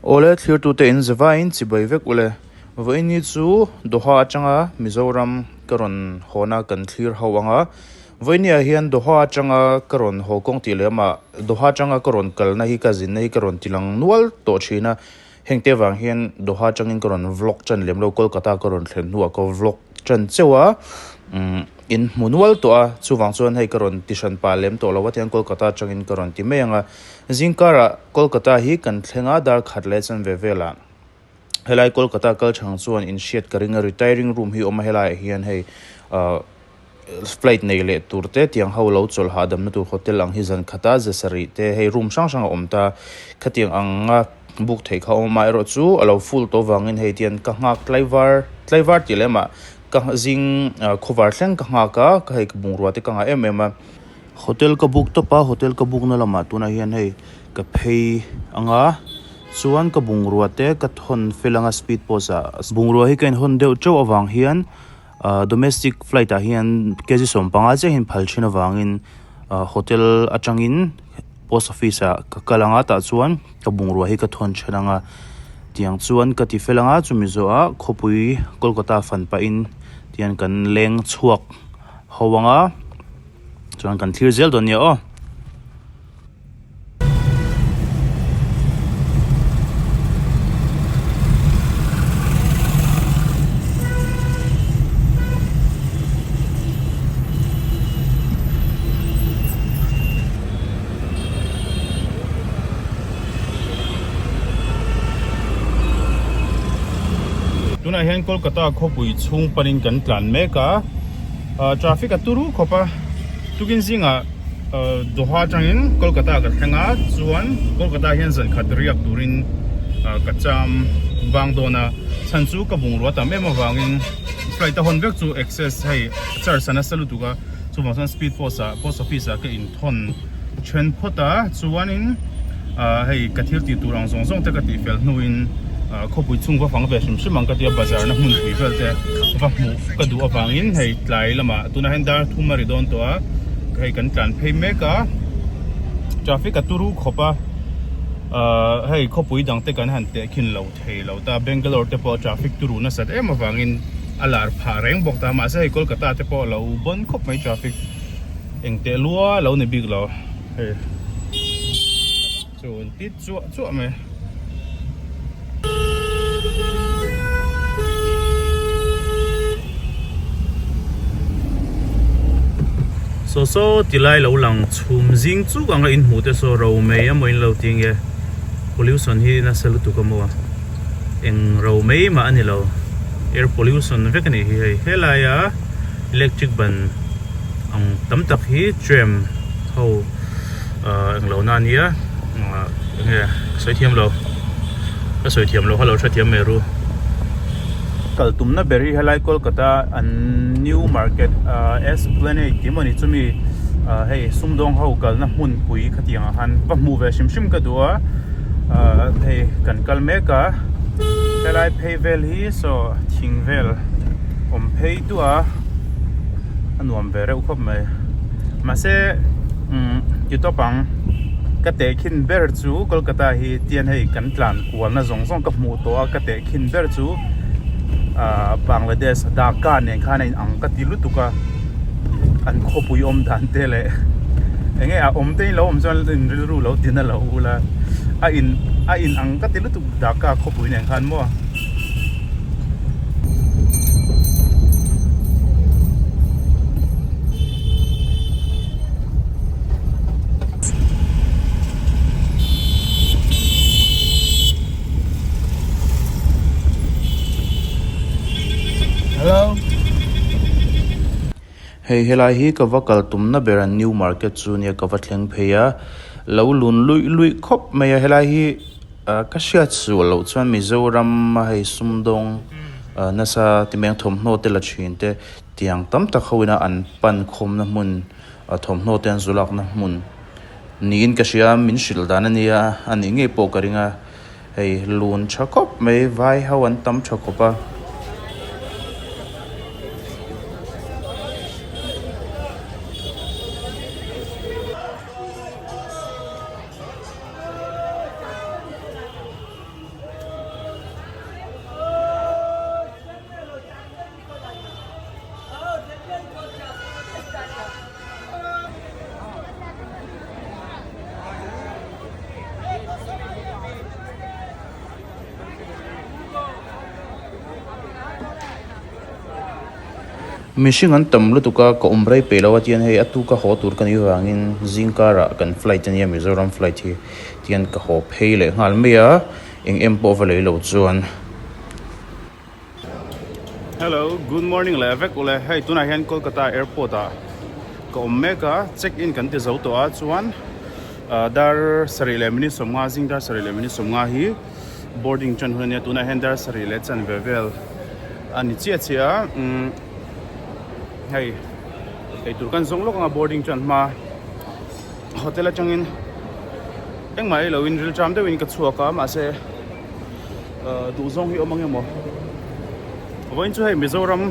Awle thlirtute in zavaiin chibai vek ule. Vawiini chu Doha atanga Mizoram ka rawn hawna kan thlir ho ang a. Vawiiniah hian Doha atanga ka rawn haw kawng tih leh amah Doha atanga ka rawn kalna hi ka zinna hi ka rawn tilang nual tawh thin a. Hengte avang hian Doha atangin ka rawn vlog tan lem lo, Kolkata ka rawn thlen hnuah ka vlog tan cheuh a, umm in hmu nual tawh a, chuvang chuan hei ka rawn ti hran pah lem tawh lo a, tihian Kolkata atangin ka rawn ti mai ang a. Zingkarah Kolkata hi kan thleng a, dar khat leh chanve velah helai Kolkata kal chhang chuan inhriat ka ring a, retiring room hi a awm a, helaiah hian hei ah flight nei leh tur te tiang ho lo chawlh hahdamna tur hotel ang hi zan khata ze sarih te hei room hrang hrang a awm ta khatiang anga book theih kha a awm a erawh chu a lo full tawh avangin hei tian ka nghak tlaivar tlaivar tih leh mah ka zing ah khawvar thleng ka nghak a ka hei bungrua te ka ngah em em a hotel ka book tawp a hotel ka book na lamah tunah hian hei ka phei anga chuan ka bungrua te ka thawn fel anga speed post ah bungrua hi ka inhawn deuh teuh avang hian. Ahh domestic flight ah hian kg 15 chiah hian phal thin avangin ahh hotel atangin post office ah ka kal ang a tah chuan ka bungrua hi ka thawn then ang a tiang chuan ka ti fel ang a chumi zawhah khawpui kolkata fan pahin tihian kan leng chhuak ho ang a chuan kan thlir zel dawn nia aw. Tunah hian Kolkata khawpui chhung panin kan tlan mek a, traffic a turu khawp a, tukin zingah. Doha atangin Kolkata ka thleng a, chuan Kolkata hian zan khat riak turin ka cham vang dawn a, chhan chu ka bungrua tam em avangin flight a hawn vek chu access hei charge a nasa lutuk a, chuvang chuan speed post ah post office ah ka inthawn then phawt a, chuanin hei ka thil tih tur ang zawng zawng te ka tih fel hnuin khawpui chhung va fang ve hrim hrim ang ka tia bazar na hmunpui vel te va hmuh ka duh avangin hei tlai lamah tunah hian dar thum a ri dawn tawh a. Hei kan tlan phei mek a, traffic a turu khawp a, ahh hei khawpui dang te kan han teh khin lo thei lo ta, Bangalore te pawh traffic turu nasat em avangin a lar phah reng bawk ta, mahse hei Kolkata te pawh a lo bawn khawp mai traffic eng teh lua lo ni bik lo hei chu an tit chuah chuah mai. Saw saw ti lai lo lang chhum zing chuk anga in hmuh te saw ro mai emaw in lo ti nge pollution hi nasa lutuk emaw eng ro mai mah a ni lo air pollution vek a nih hi hei helaia electric ban ang tam tak hi tram ho ahh englo na a nia ahh enge ka sawi thiam lo ka sawi thiam lo kha lo hrethiam mai ru. Kal tumna ber hi helai Kolkata an new market ahh Esplanade tih emaw ni chumi ahh hei sumdawng ho kalna hmunpui khatiang ah khan va hmuh ve hrim hrim ka duh a ahh hei kan kal mek a helai phei vel hi saw thing vel awm phei duah a a nuam ve reuh khawp mai mahse umm ti tawp ang ka tehkhin ber chu Kolkata hi tian hei kan tlan kualna zawng zawng ka hmuh tawh a ka tehkhin ber chu ahh Bangladesh Dhaka nen khan a in ang ka ti lutuk a an khawpui awm dan te leh eng nge a awm te in lo awm chuan in rilru lo ti na lo ula a in a in ang ka ti lutuk Dhaka khawpui nen khan maw. Hei helai hi ka va kal tumna ber an new market chu nia ka va thleng phei a lo lun luih luih khawp mai a helai hi ah ka hriat sual loh chuan Mizoram a hei sumdawng ah nasa ti mai ang thawmhnaw te la thin te tiang tam tak ho ina an pan khawmna hmun a thawmhnaw te an zu lakna hmun niin ka hria min hrilh dan a nia a nih ngei pawh ka ring a hei lun tha khawp mai vai ho an tam tha khawp a. Mihring an tam lutuk a, ka awm rei peih lo a tihian hei a tuka haw tur ka nih vangin zing karah kan flight ania Mizoram flight hi tihian ka haw phei leh nghal mai a, eng em pawh va lei lo chuan. Hello, good morning leh vek ule, hei tunah hian Kolkata airport ah ka awm mek a, check in kan ti zo tawh a chuan dar sarih leh minute sawmnga zing dar sarih leh minute sawmnga hi boarding tan hun ania tunah hian dar sarih leh chanve vel a ni chiah chiah a umm hei eitur kan zawng lawk anga boarding tan hma hotel atangin engmah ei loin rilṭam deuhin ka chhuak a mahse ahh duhzawng hi awm ang emaw vawiin chu hei Mizoram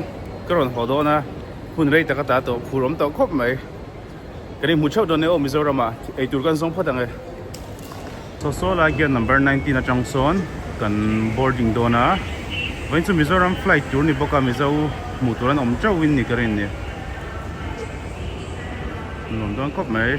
ka rawn haw dawn a hun rei tak ata tawh phur awm tawh khawp mai. Kan inhmu theuh dawn e aw Mizoram ah eitur kan zawng phawt ang e. Saw saw lai khian number 19 atang sawn kan boarding dawn a, vawiin chu Mizoram flight tur ni bawk a Mizo hmuh tur an awm teuh in ni ka rin ni. Nuam dawn khawp mai.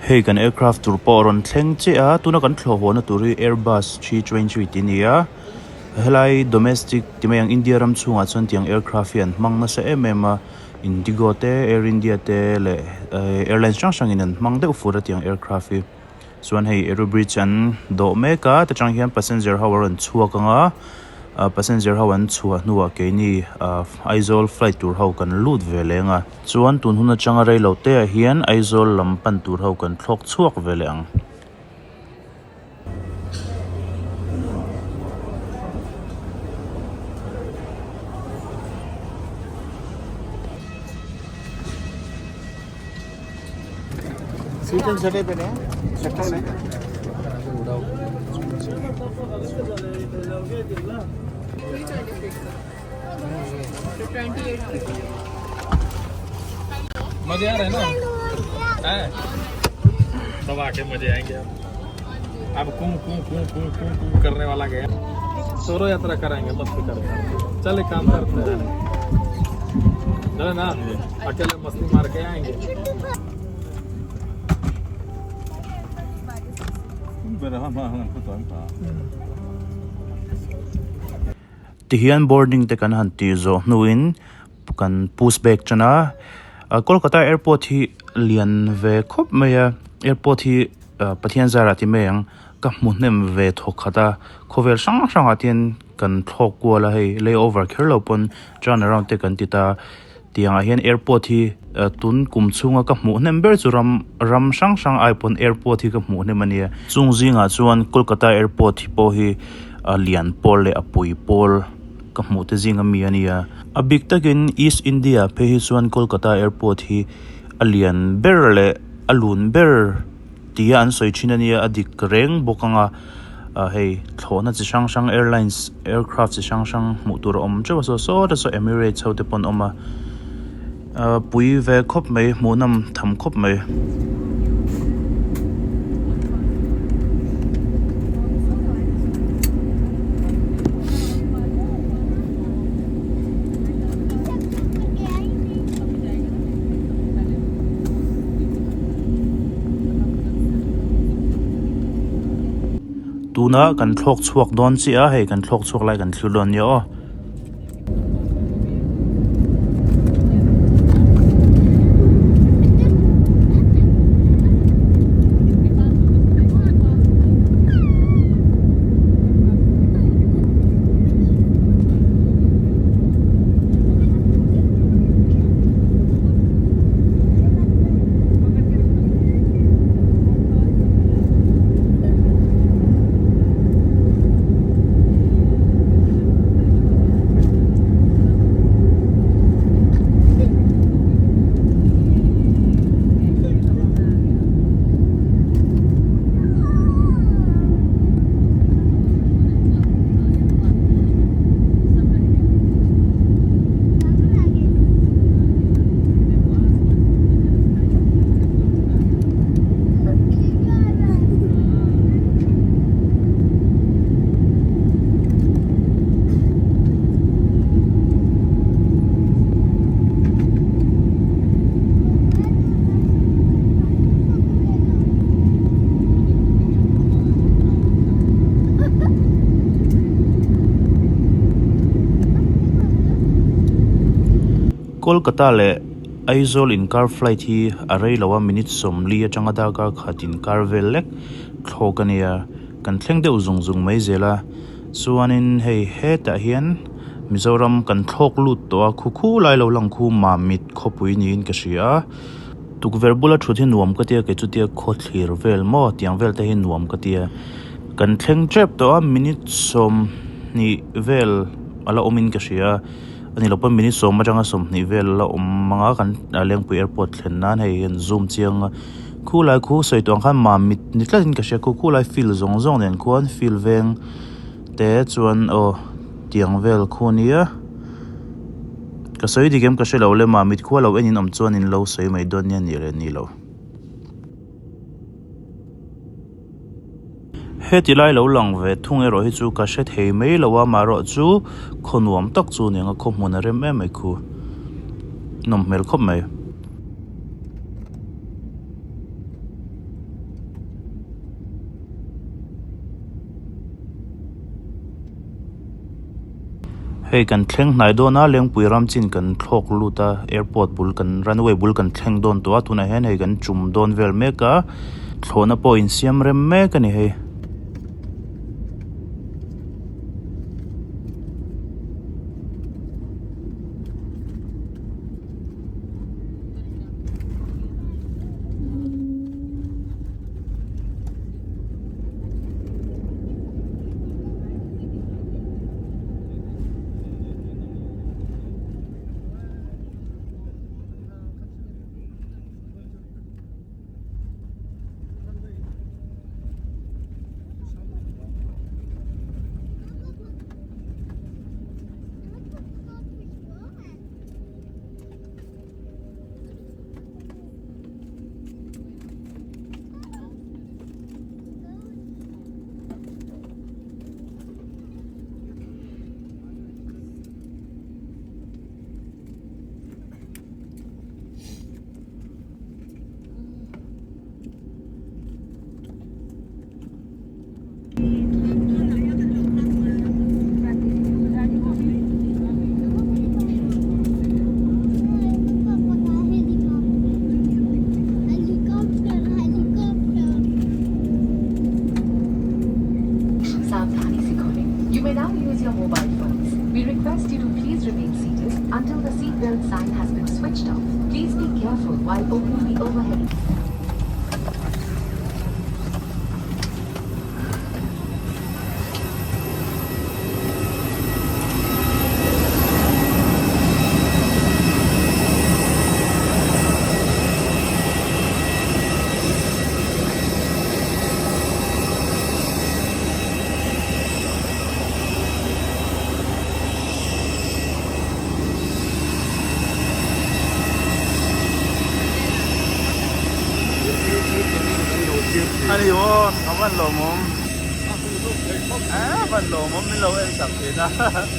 Hei kan aircraft tur pawh a rawn thleng chiah a tuna kan thlawh haw na tur hi airbus 320 tih a ni a helai domestic ti mai ang India ram chhungah chuan tiang aircraft hi an hmang nasa em em a indigo te air india te leh airlines hrang hrang in an hmang deuh fur a tiang aircraft hi chuan hei aero bridge an dawh mek a ta tang hian passenger ho a rawn chhuak ang a. Passenger ho an chhuah hnuah keini Aizawl flight tur ho kan lut ve leng a. Chuan tun hun atanga rei lo te ah hian Aizawl lam pan tur ho kan thlawk chhuak ve leh ang. मजे आ रहे हैं ना हैं? तब आके मजे आएंगे अब अब कू कू कू कू कू कू करने वाला गया सोरो यात्रा कराएंगे मत फिक्र कर चल एक काम करते हैं चले ना अकेले मस्ती मार के आएंगे Tihian boarding te kan han tih zawh hnuin kan push bag tan a Kolkata airport hi lian ve khawp mai a airport hi Pathian zarah ti mai ang ka hmu hnem ve thawk khat a khawvel hrang hrangah te hian kan thlawk kual a hei layover kher lo pawn turn around te kan ti ta. Tiangah hian airport hi tun kum chhunga ka hmuh hnem ber chu ram ram hrang hrang ai pawn airport hi ka hmuh hnem a nia. Chung zingah chuan Kolkata airport hi pawh hi a lian pawl leh a pui pawl ka hmuh te zinga mi a nia. A bik takin East India phei hi chuan Kolkata airport hi a lian ber leh a lun ber tia an sawi thin a nia a dik reng bawk ang a ah hei thlawhna chi hrang hrang airlines aircraft chi hrang hrang hmuh tur a awm teuh a saw saw te saw emirates ho te pawh an awm a ah pui ve khawp mai hmuh nawm tham khawp mai. Tuna kan thlawk chhuak dawn chiah a hei kan thlawk chhuak lai kan thlir dawn nia aw. Kolkata leh Aizawl inkar flight hi a rei lo a, minute sawmli atanga darkar khat inkar vel lek thlawk a nia. Kan thleng deuh zung zung mai zel a, chuanin hei hetah hian Mizoram kan thlawk lut tawh a, khu khu lai lo lang khu Mamit khawpui niin ka hria a, tukverh bula thut hi nuam ka tia kei chutia khawthlir vel maw tiang vel te hi nuam ka tia. Kan thleng tep tawh a, minute sawmhnih vel a la awmin ka hria a, a ni lo pawn minute sawm atanga sawmhnih vel a la awm ang a, kan Lengpui airport thlen nan hei hian zoom chiang a. Khu lai khu sawi tawh ang khan mamit ni tlatin ka hria khu khu lai field zawng zawng nen khuan field veng te chuan aw tiang vel khu ania ka sawi dik em ka hre lo le mamit khua lo en in awm chuan in lo sawi mai dawn nia nih leh ni lo. Heti lai lo lang ve thung erawh hi chu ka hre thei mai lo a marawh chu khaw nuam tak chu ni ang a khaw hmun a rem em mai khu nawm hmel khawp mai. Hei kan thleng hnai dawn a Lengpui ram chin kan thlawk lut a airport bul kan runway bul kan thleng dawn tawh a tunah hian hei kan tum dawn vel mek a thlawhna pawh insiam rem mek a ni hei. Ani aw a van lawmawm a van lawmawm min lo en sak thin a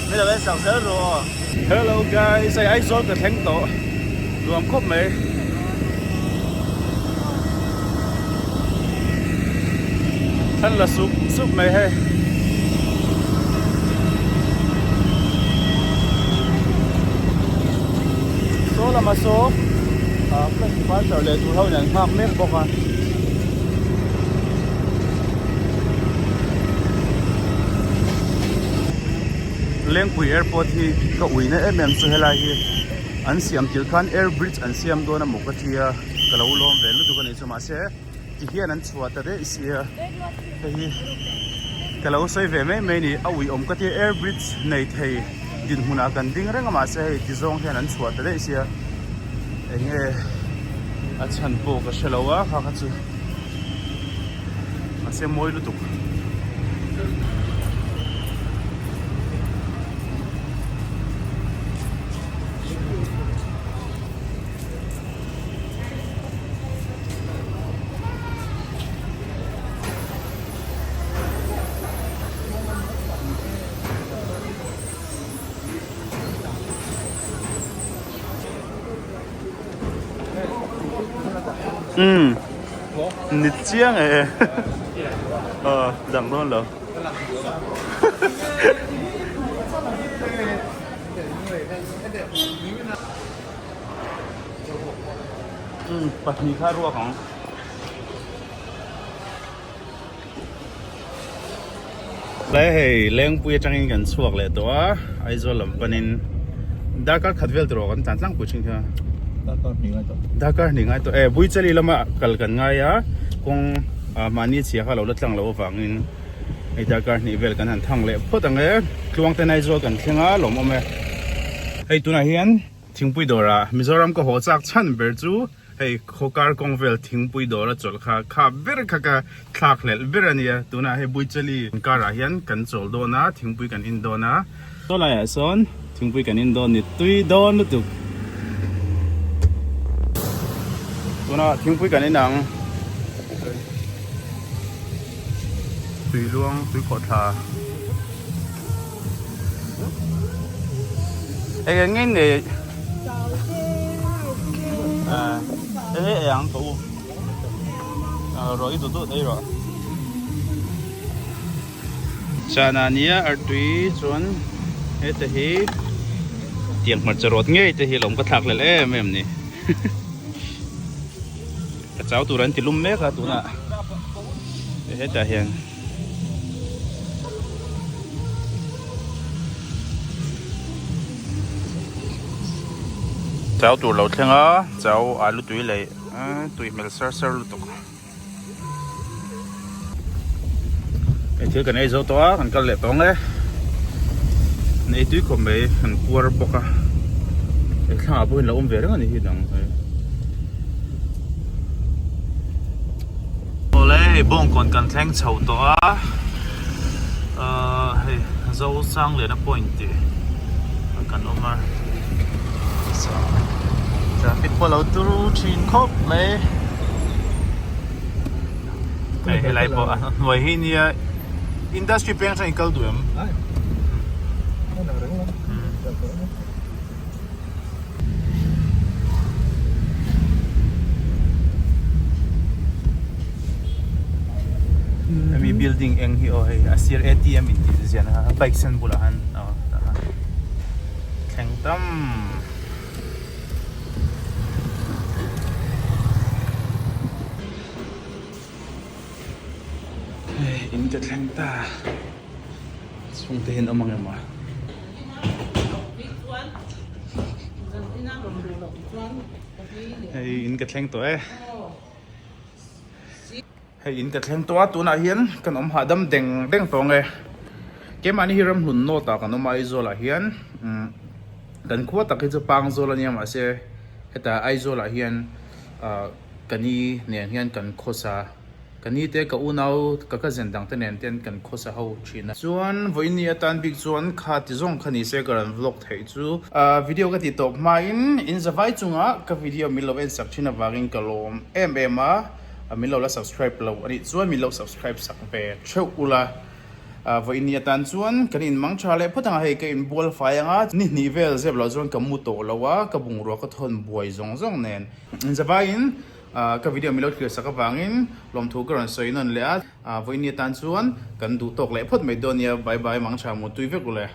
min lo en sak zel ru aw. Hello guys hei Aizawl ka thleng tawh nuam khawp mai. Thlan la sup sup mai hei. Saw lama saw ah flight departure leh tur ho in an nghak mek bawk a. Lengpui airport hi ka uina em em chu helai hi an siam tirh khan air bridge an siam dawn a maw ka tia ka lo lawm ve lutuk a nih chu mahse ti hian an chhuah ta daih sia hei hi ka lo sawi ve mai mai a ni a ui awm ka tia air bridge nei thei dinhmunah kan ding reng a mahse hei ti zawng hian an chhuah ta daih sia eng nge a chhan pawh ka hre lo a kha kha chu mahse mawi lutuk. Umm ni chiang e ờ dang dawn lo. Umm pahnih kha ruak ang. Tlai hei Lengpui atangin kan chhuak leh tawh a, Aizawl lam panin darkar khat vel tur kan tlan tlangpui thin kha. Darkar hnih ngai tawh. Darkar hnih ngai tawh e, Buichali lama kal kan ngai a, kawng mahni chhia kha lo la tlang loh avangin hei darkar hnih vel kan han thang leh phawt ang e, Tluangten Aizawl kan thleng a, lawmawm e. Hei tunah hian Thingpui dawrah Mizoram ka haw chak chhan ber chu hei khawkar kawng vel thingpui dawr a chawlh kha kha ber kha ka thlak hlelh ber a nia. Tunah hei Buichali inkarah hian kan chawl dawn a, thingpui kan in dawn a. Saw laiah sawn thingpui kan in dawn ni tui dawn lutuk. Tunah thingpui kan in ang. Tui luang tui khawhthla. Eng eng nge nei eng nge ei ang ka u rawh i duh duh ei rawh chana nia artui chuan heta hi tiang hmarcha rawt ngei te hi lawm ka thlak lel em em ni ka chau tur an ti lum mek a tunah hetah hian. Chau tur lo thleng a chau alu tui leh tui hmel sar sar lutuk hei thil kan ei zo tawh a kan kal leh tawh ang e an ei tui khawp mai an puar bawk a hei thlangah pawh hian lo awm ve reng a ni hi dang hei. Awle hei bawngkawn kan thleng chho tawh a ahh hei Zosangliana point tih kan awm a traffic pawh a lo turu thin khawp mai hei helai pawh a hnuai hi nia industry peng atangin kal duh em? Hemi building eng hi aw hei a sir atm in tih ziah na bike sen bulah han aw tah khan thleng tam hei in ka thleng ta. Chhungte hian awm ang em a? Hei in ka thleng tawh e. Hei in ka thleng tawh a tunah hian kan awm hahdam deng deng tawh ang e. Keimahni hi ramhlun nawt ah kan awm a Aizawl ah hian umm kan khua tak hi chu Pangzawl a nia mahse hetah Aizawl ah hian ah ka ni nen hian kan khawsa. Ka ni te, ka unau, ka cousin dang te nen ten kan khawsa ho thin a. Chuan vawiin ni atan bik chuan kha ti zawng kha ni se ka rawn vlog theih chu. Video ka ti tawp hmain in zavai chunga ka video min lo en sak thin avangin ka lawm em em a, min lo la subscribe lo anih chuan min lo subscribe sak ve theuh ula. Vawiin ni atan chuan kan in mang tha leh phawt ang a, hei ka in bual fai ang a, ni hnih vel zep loh chuan ka mu tawh lo a, ka bungrua ka thawn buai zawng zawng nen. In zavaiin Ka video milo thlir sak avangin lawmthu ka rawn sawi nawn leh a, vawiin ni atan chuan kan duh tawk leh phawt mai dawn nia, bye bye mang tha mu tui vek u le.